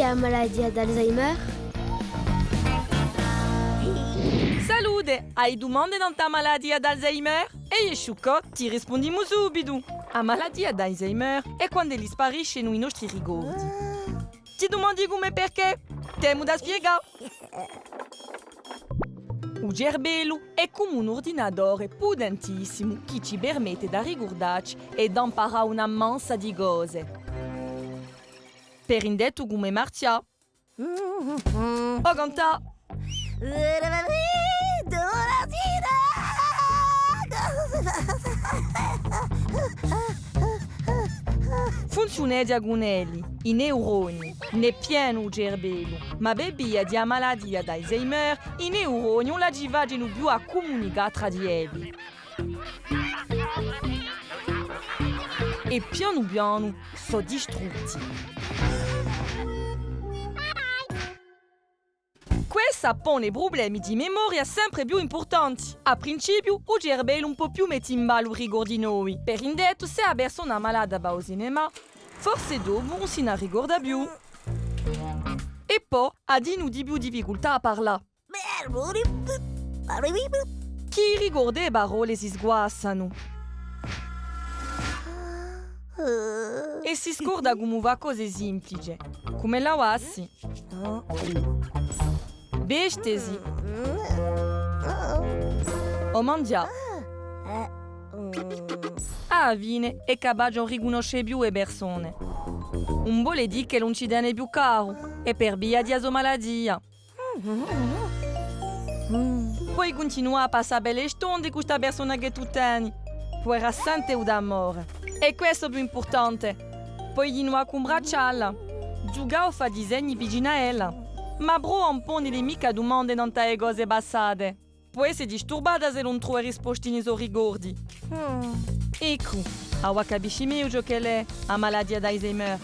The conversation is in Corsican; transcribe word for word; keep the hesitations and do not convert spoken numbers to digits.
A malatia d'Alzheimer? Salute! Ai dumande nant'à a malatia d'Alzheimer? È eiu, Sciuccò, ti rispundimu subitu. A malatia d'Alzheimer hè quand'elli spariscenu i nostri ricordi. Ti dumandi cumu è perchè? T'emu da spiegà. U cerbellu hè cum'è un urdinatore putentissimu chì ci permette d'arricurdacci è d'amparà una mansa di cose. Per indettu cum'è marchjà. O cantà. Funziuneghja cun elli, i neuroni, n'hè pienu u cerbellu, ma per via di a malatia d'Alzheimer, i neuroni ùn la ci facenu più à cumunicà trà di elli. È pianu pianu sò distrutti. Quessa pone prublemi di memoria sempre più impurtanti. À principiu, u cerbellu ùn pò più mette in ballu ricordi novi. Per indettu, s'è a persona malata và à u cinemà, forse dopu ùn si n'arricorda più. È po hà dinù di più difficultà à parlà. Chì i ricordi è e parolle si sguassanu. È si scorda cumu fà cose simplice, cum'è lavassi, vestesi o manghjà. À a fine hè capace à ùn ricunnosce più e persone. Ùn vole dì ch'ellu ùn ci tene più caru, hè per via di a so malatia. Poi cuntinuà à passà belle stonde cù sta persona chì tù teni. Poi era sente u to amore. È questu hè u più impurtante. Poi dinù à cumbraccialla. Ghjucà o fà disegni vicinu à ella. Ma prova à ùn poneli micca dumande nant'à e cose passate. Pò esse disturbata s'ellu ùn trova risposte in i so ricordi. Eccu, avà capisci megliu ciò ch'ella hè, a malatia d'Alzheimer.